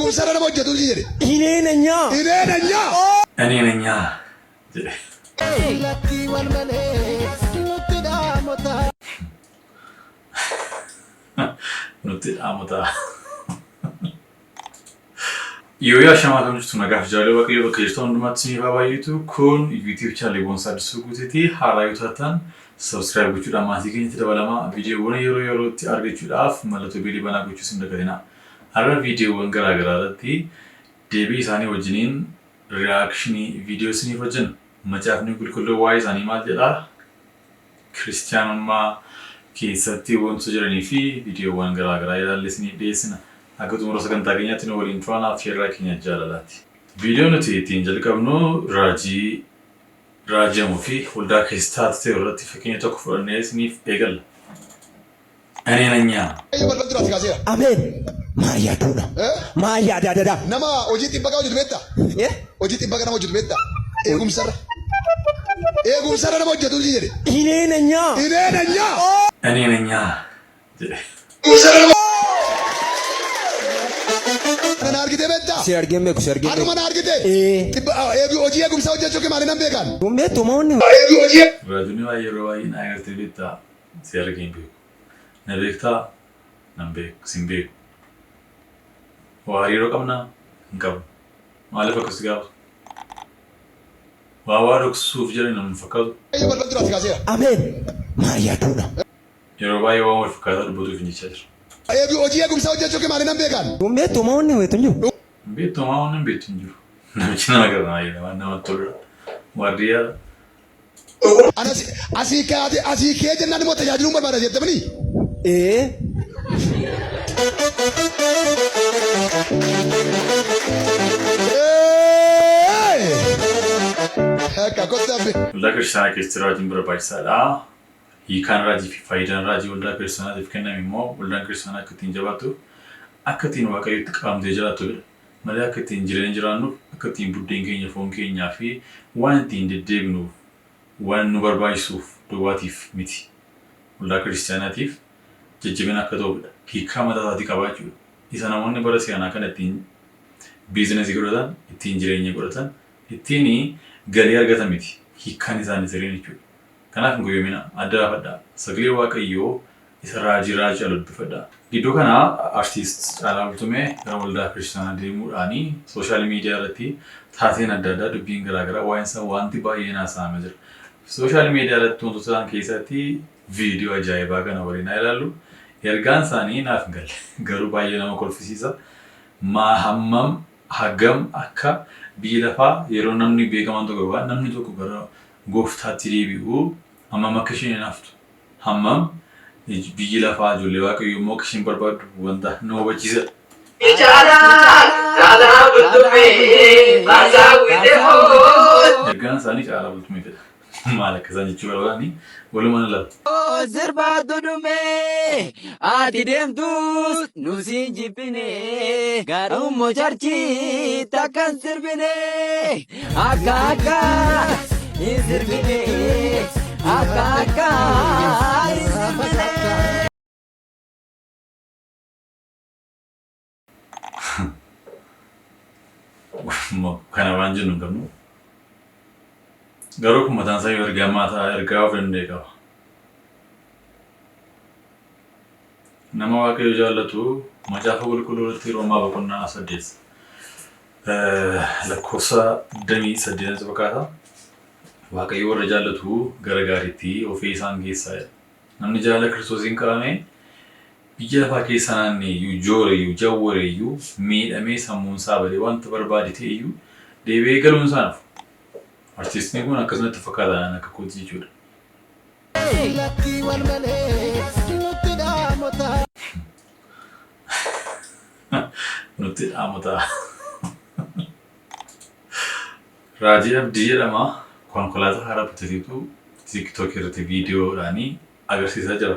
Eegumsarra nama hojjetu si jedhe. እኔ ነኛ። Inee nanyaa. እኔ ነኛ jedhe. Nutti dhaamotaa. Yoo yaa kam jirtu nagaaf jaalala Waaqayyoo bakka jirtu hundumaatti isiniif haa baay'atu. Kun YouTube channel Boonsaa Addisuu Guuteeti. Haaraa yoo taatan subscribe gochuudhaan maatii keenyatti dabalamaa viidiyoowwan yeroo yerootti argachuudhaaf mallattoo beelii banaa gochuus hin dagatinaa. Har'a viidiyoowwan garaa garaa irratti deebii isaanii wajjiniin reaction viidiyoo isiniif hojjenna. Macaafni qulqulluu waa'ee isaanii maal jedhaa? Kiristiyaanummaa keessatti wantoota jiranii fi viidiyoowwan garaa garaa ilaallee isiniif dhiyeessina. Akka xumura sagantaa keenyaatti nu waliin turan affeerraa keenya jaalalaati. Viidiyoo nuti ittiin jalqabnu raajii raajamuu fi waldaa keessaa ta'e irratti fakkeenya tokko fudhannee isiniif eegalla. እኔ ነኛ. Balbal duraati kaaseera. Ameen. Maa yaaduudha? Maa yaadaadha? Nama hojii xibbaqaa hojjetu beektaa? Hojii xibbaqa nama hojjetu beektaa? Eegumsarra. Eegumsarra nama hojjetu si jedhe. እኔ ነኛ። Inee nanyaa. እኔ ነኛ jedhe. Eegumsarra nama. Na argitee beektaa? Si argee beeku, si argee Haruma beeku. na argitee? Ee. Hojii eegumsaa hojjechuu kee maaliin nan beekan? Beektu maonni. Eeguu hojii. Raajonni baay'ee yeroo baay'ee na agartee beektaa? Si argee hin beeku. Na beektaa? Nan beeku. Sin beeku. Waa hariiroo qabnaa? Hin qabnu. Maaliif akkas gaafatu? Waa waa dhoksuuf jedhan namni fakkaatu. Balbal duraati kaaseera. Ameen. Maa yaaduudha? Yeroo baay'ee waan wal fakkaataa dubbatuuf hin jechaa jira. Eeguu hojii eegumsaa hojjechuu kee maaliin nan beekan? Beektu maonni weetu hin jiru. Beektu maa waan hin beektu hin jiru. Namichi nama gara baay'ee waan namatti toludha. Waardiyyaa. Anas asii kaate asii kee jennaan immoo tajaajiluun barbaada jettamanii? Ee. Akka kottaa be. Waldaa kiristaanaa keessatti raajiin barbaachisaadha. Hiikaan raajii fi faayidaan raajii waldaa kiristaanaatiif kenname immoo waldaan kiristaanaa akka ittiin jabaattuuf akka ittiin Waaqayyotti qabamtee jiraattudha. Malee akka ittiin jireenya jiraannuuf akka ittiin buddeen keenya foon keenyaa fi waan ittiin deddeebinuuf waan nu barbaachisuuf duwwaatiif miti. Waldaa kiristaanaatiif jajjabina akka ta'uufidha. Hiikaa mataa isaatii qabaachuudha. Isa namoonni bara si'anaa kana ittiin business godhatan, ittiin jireenya godhatan, ittiin galii argatan miti. Hiikkaan isaanii sirriin jechuudha. Kanaaf hin gowwoomina, adda baafadhaa. Sagalee Waaqayyoo isa raajii raajii dubbifadhaa. Gidduu kana artiist Caalaa Bultumee gara waldaa kiristaanaa deemuudhaanii social media irratti taateen adda addaa dubbiin garaagaraa waa'een isaa wanti baay'een haasa'amee jira. Social media irratti wantoota isaan keessatti viidiyoo ajaa'ibaa kana waliin haa ilaallu. Ergaan isaanii naaf hin galle. Garuu baay'ee nama kolfisiisa. Maa hammam hagam akka biyyi lafaa yeroo namni beekamaan tokko yookaan namni tokko gara gooftaatti deebi'u hammam akka isheen hinaaftu hammam biyyi lafaa ijoollee Waaqayyoo immoo akka isheen barbaaddu wanta nu hubachiisadha. Caalaa Caalaa Bultumee Maasaawwite hoo. Ergaan isaanii Caalaa Bultumee jedha. Maal akka isaan jechuu barbaadanii walumaan ilaalla. Sirbaatu dhumee ati deemtus nu siin jibbine garuu church takkan sirbine akka akka hin sirbine akka akka hin sirbine. Kana waan jennu hin qabnu. Garuu kun mataan isaa yoo ergaa maataa ergaa of danda'e qaba. Nama Waaqayyo jaallatu Macaafa Qulqulluu irratti Roomaa boqonnaa 8 lakkoofsa 28 fakkaata. Waaqayyo warra jaallatu gara gaariitti ofii isaan geessaa jedha. Namni jaalala Kiristoosiin qabame biyya lafaa keessa naanneeyyuu, jooreyyuu, jawwareyyuu, miidhamee sammuun isaa badee wanta barbaade ta'eyyuu deebi'ee galuun isaa nafu. Artiistiin kun akkasumatti fakkaata naan akka kootti jechuudha. Lakkii wal malee nutti dhaamota. Nutti dhaamota. Raajii Abdii jedhama. Konkolaataa haaraa bitateetu TikTok irratti viidiyoodhaanii agarsiisaa jira.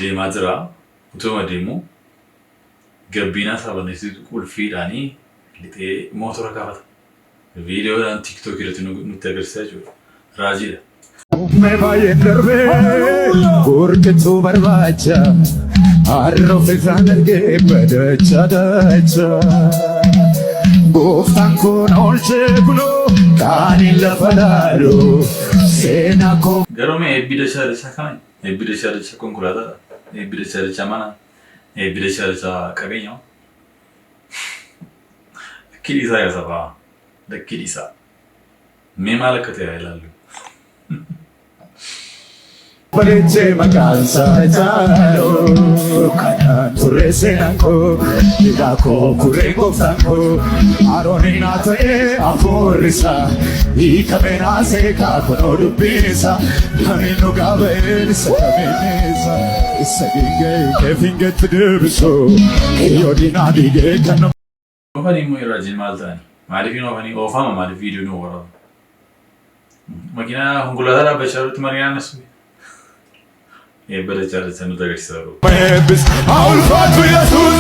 Deemaa jira. Utuma deemu gabbiinaa isaa banneessitu qulfiidhaanii lixee mootora kaafata. Viidiyoodhaan TikTok irratti nutti agarsiisaa jechuudha. Raajiidha. Mee baay'een darbee gurgittuu barbaacha. Har'a isaan argee badacha dacha. Gooftaan kun oolchee kunoo kaaniin lafa laalu seenaa koo. Garuu mee eebbi dachaa dachaa kami? Eebbi dachaa dachaa konkolaataadha. Eebbi dachaa dachaa mana. Eebbi dachaa dachaa qabeenya. Lakkii dhiisaa yaa sabaa. Lakkii dhiisaa. Mee maal akka ta'e haa ilaallu. Bareechee maqaan isaa caalu kanaan ture seenaan koo hidhaa koo kuree gooftaan koo Arooniin haa ta'ee hafuurri isaa hiikamee naasee kaakunoo dubbiin isaa kamiin dhugaa ba'een isa kamiin isa isa gingee keefingeetti deebisu kiyyoo diinaa diigee kan. Oofanii immoo raajiin maal ta'ani? Maaliif hin oofanii? Oofama maaliif viidiyoo nu waraabu? Makiinaa konkolaataa dhaabbachaa jirutti marii naannessu. Eebba dachaa dachaa nutti agarsiisaa jiru. Eebbis haa ulfaatu Yesuus.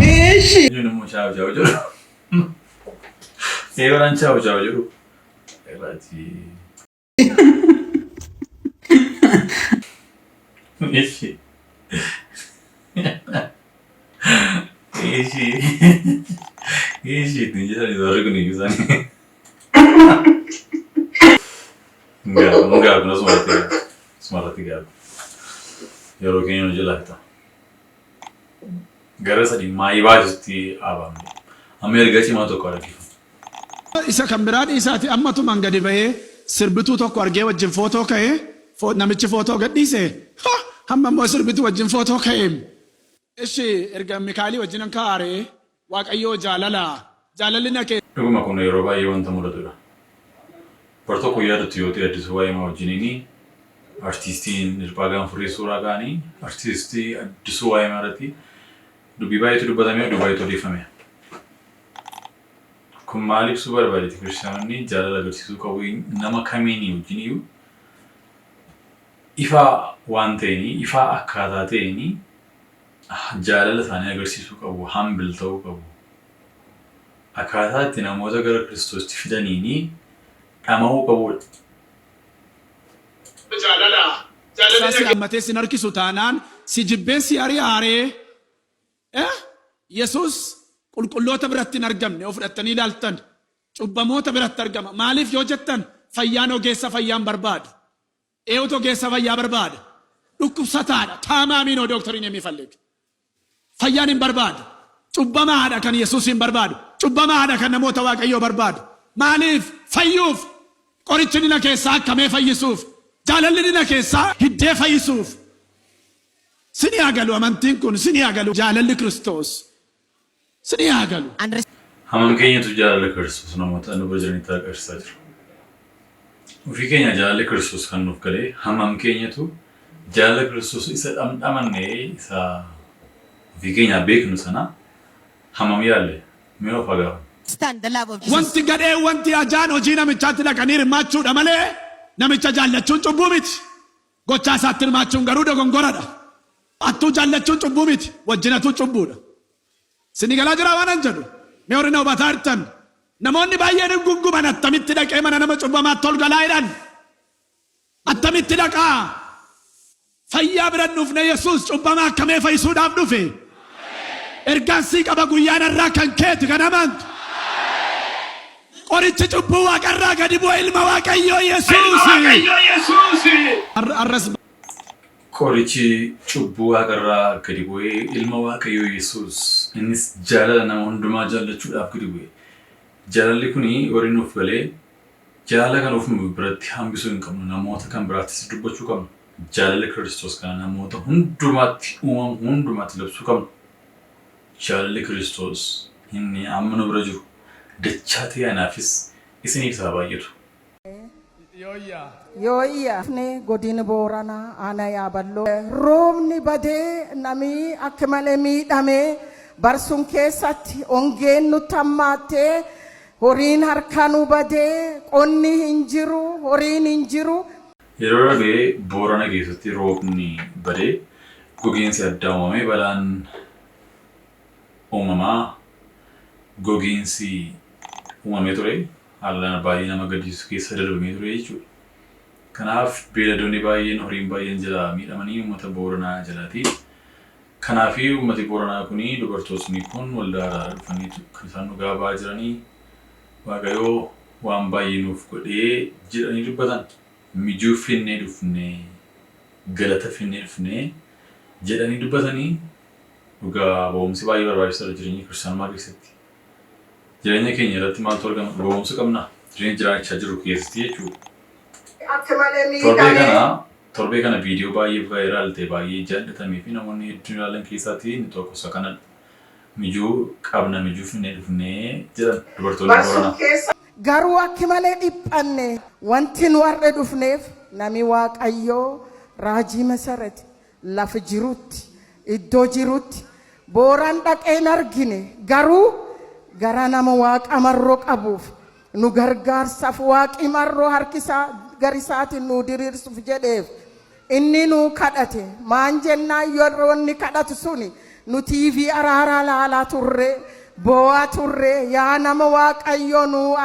Eenyuun immoo chaawu chaawu jedhu. Eebalaan chaawu chaawu jedhu. Raajii. Ishi. Ishi. Ishi ittiin jedhani warri kun iyyuu isaanii. Hin gaabu asuma irratti gaabu. Asuma irratti gaabu. Yeroo keenya nu jalaa fixa. Gara sadii maayii baasutti haabamne. Amma ergaa cimaa tokko argifamu. Isa kan biraa dhiisaati ammatumaan gadi ba'ee sirbituu tokko argee wajjin footoo ka'ee namichi footoo gadhiise ha! Hamma immoo sirbituu wajjin footoo ka'eem. Ishi erga Mikaa'elii wajjinan ka'aaree Waaqayyoo jaalala jaalalli na Dhuguma kun yeroo baay'ee wanta mudatudha. Bar tokko yaadattu yoo ta'e Addisuu Waayimaa wajjiniin artiistiin Hirphaa Gaanfuree suuraa ka'anii artiistii Addisuu Waayimaa irratti dubbii baay'eetu dubbatame oduu baay'eetu odeeffame. Kun maal ibsuu barbaadeeti? Kiristiyaanonni jaalala agarsiisuu qabu nama kamiinii wajjin iyyuu ifaa waan ta'een ifaa akkaataa ta'een jaalala isaanii agarsiisuu qabu, humble ta'uu qabu. Akkaataa itti namoota gara Kiristoositti fidaniin dhama'uu qabuudha. Isaa si hammatee sin harkisu taanaan si jibbee si ari'aaree? Eh? Yesuus qulqulloota biratti hin argamne yoo fudhattanii ilaaltan cubbamoota biratti argama. Maaliif yoo jettan fayyaan ogeessa fayyaa hin barbaadu. Eewutu ogeessa fayyaa barbaada? Dhukkubsataadha. Taamaamii ነው ዶክተርን የሚፈልግ fayyaan hin barbaadu. Cubbamaadha kan Yesuusiin barbaadu. Cubbamaadha kan namoota Waaqayyoo barbaadu. Maaliif? Fayyuuf. Qorichi dhina keessaa akkamee fayyisuuf. Jaalalli dhina keessaa hiddee fayyisuuf. Sinii haa galu amantiin kun, sinii haa galu jaalalli Kiristoos, sinii haa galu. Hammam keenyatu jaalala Kiristoos namoota nu bira jiranitti agarsiisaa jira? Ofii keenya jaalalli Kiristoos kan nuuf galee hammam keenyatu jaalala Kiristoos isa dhamdhamanne isa ofii keenyaa beeknu sana hammam yaalle? Mee of haa gaafannu. Stand the love of Jesus. Wanti gadheen wanti ajaan hojii namichaatti dhaqanii hirmaachuudha malee namicha jaallachuun cubbuu miti. Gochaa isaatti hirmaachuun garuu dogongoradha. Hattuu jaallachuun cubbuu miti, wajjin hatuun cubbuudha. Isinii galaa jiraa waanan jedhu? Mee warri na hubataa jirtan? Namoonni baay'een hin gunguman attamitti dhaqee mana nama cubbamaatti ol galaa jedhan. Attamitti dhaqaa? Fayyaa bira hin dhufne Yesuus cubbamaa akkamee fayyisuudhaaf dhufe. Ergaan sii qaba guyyaan har'aa kan keeti kan amantu. Qorichi cubbuu waaqarraa gadi bu'e ilma Waaqayyoo Yesuusi. Har'as. Qorichi cubbuu waaqarraa gadi bu'e ilma Waaqayyoo Yesuus. Innis jaalala nama hundumaa jaallachuudhaaf gadi bu'e. Jaalalli kuni warri nuuf galee jaalala kana ofuma biratti hambisuu hin qabnu namoota kan biraattis dubbachuu qabna. Jaalala Kiristoos kana namoota hundumaatti uumamu hundumaatti labsuu qabna. Jaalalli Kiristoos inni amma nu bira jiru dachaa ta'ee anaafis isiniifis haa baay'atu. Yooyya. Godina Booranaa aanaa Yaaballoo. Roobni badee namii akka malee miidhamee barsun keessatti ongeen nutti hammaattee horiin harkaa nu badee qonni hin jiru horiin hin jiru. Yeroo darbe Boorana keessatti roobni badee gogiinsi addaa uumamee balaan uumamaa gogiinsi uumamee ture haala baay'ee nama gaddisiisu keessa darbamee ture jechuudha. Kanaaf beeyladoonni baay'een horiin baay'een jalaa miidhamanii uummata Booranaa jalaatii. Kanaafi uummati Booranaa kuni dubartootni kun waldaa araaraa dhufaniitu kan isaan dhugaa ba'aa jiranii Waaqayyoo waan baay'ee nuuf godhee jedhanii dubbatan. Mijuu finnee dhufnee, galata finnee dhufnee jedhanii dubbatanii dhugaa ba'umsi baay'ee barbaachisaadha jireenya kiristaanummaa keessatti. Jireenya keenya irratti maaltu argama? Dhuga ba'umsa qabna. Jireenya jiraachaa jirru keessatti jechuudha. Akka malee Torbee miidhame. kana torbee kana viidiyoo baay'ee viral ta'e baay'ee jaallatamee fi namoonni hedduun ilaalan keessaatii inni tokko isa kanadha. Mijuu qabna mijuu finnee dhufnee jedhan dubartoonni Barsuun Booranaa. keessa. Garuu akki malee dhiphanne. Wanti nu har'a dhufneef nami Waaqayyoo Raajii Masarat lafa jirutti iddoo jirutti Booran dhaqee hin argine garuu gara nama Waaqa marroo qabuuf nu gargaarsaf Waaqi marroo harkisaa garisaatiin nuu diriirsuf jedheef inni nuu kadhate maan jennaan yeroo inni kadhatu suni nu TV araaraa laalaa turre boo'aa turre yaa nama Waaqayyoo nuu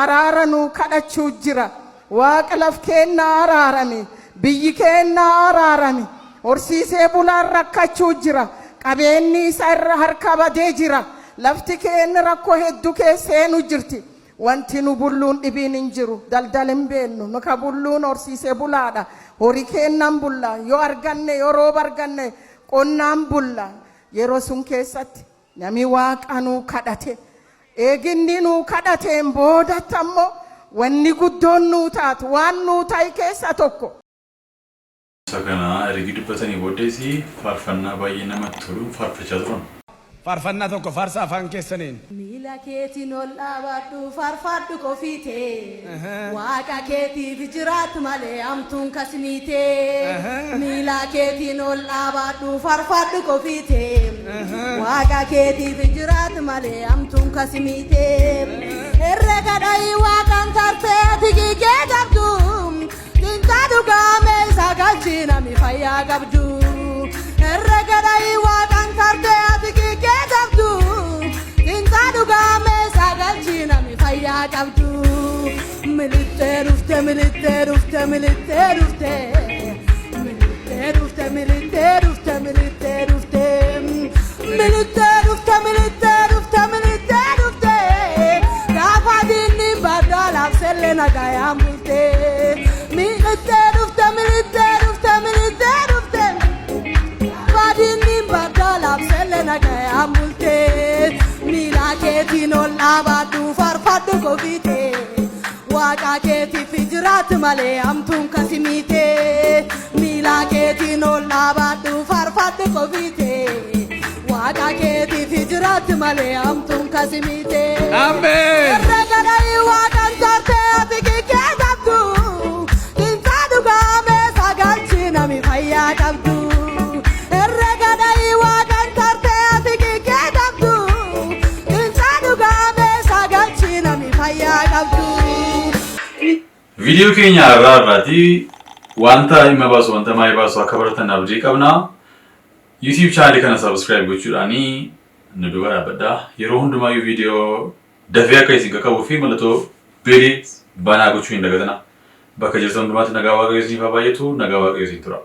araara nuu kadhachuu jira Waaqa laf keennaa araarami, biyyi keennaa araarami. Horsiisee bulaan rakkachuu jira. Qabeenni isa irra harkaa badee jira. Lafti keenni rakkoo heddu keessa seenu jirti. Wanti nu bulluun dhibiin hin jiru. Daldal hin beennu. Nu ka bulluun horsiisee bulaadha. Horii keennan bulla. Yoo arganne yoo rooba arganne qonnaan bulla. Yeroo sun keessatti Nami Waaqa nuu kadhate. Eegi inni nuu kadhateen boodatti ammoo wanni guddoon nuu taatu waan nuu tahe keessa tokko. Isa kana ergi dubbatanii booddees faarfannaa baay'ee namatti tolu faarfachaa turan. Faarfannaa tokko faarsaa afaan keessaniin. Miila keetiin ol dhaabadhu faarfadhu qofiitee Waaqa keetiif jiraat malee hamtuun kasmiitee Miila keetiin ol dhaabadhu faarfadhu qofiitee Waaqa keetiif jiraat malee hamtuun kasmiitee Herrega dhahii waaqaan tartee ati giigee qabdu Dinqaa dhugaa mee isa galchi nami fayyaa qabdu. Herrega dhahii waaqaan tartee ati kiikee qabdu. Dinqaa dhugaa mee isa galchi nami fayyaa qabdu. Milittee dhufte milittee dhufte milittee dhufte. Milittee dhufte milittee dhufte milittee dhufte. Milittee dhufte milittee dhufte milittee dhufte. Gaafa diinni baddaa labsellee nagayaan bulte. Milittee dhufte milittee dhufte milittee dhufte. Gaafa diinni baddaa labsellee nagayaan bulte. Miila keetiin ol dhaabadhu faarfadhu kofiitee. Waaqa keetiif jiraatu malee hamtuun kasi miite. Miila keetiin ol dhaabadhu faarfadhu kofiite. Waaqa keetiif jiraatu malee hamtuun kasi miite. Ameen. Herrega dhahii waaqan taatee ati kikkee qabdu. Dinqaa dhugaa meeshaa galchi nami fayyaa qabdu. Herrega dhahii waaqan taatee ati kikkee qabdu. Dinqaa dhugaa meeshaa galchi nami fayyaa qabdu. Viidiyoo keenya har'aa irraati wanta dhimma baasu wanta maayii baasu akka baratan abdii qabna. YouTube channel kana subscribe gochuudhaani nu duukaa dhaabbadhaa. Yeroo hundumaayyuu viidiyoo dafee akka isin qaqqabuu fi mallattoo beelii banaa gochuu hin dagatinaa. Bakka jirtan hundumaatti nagaa Waaqayyoo isiniif haa baay'atu. Nagaa Waaqayyoo isin tura.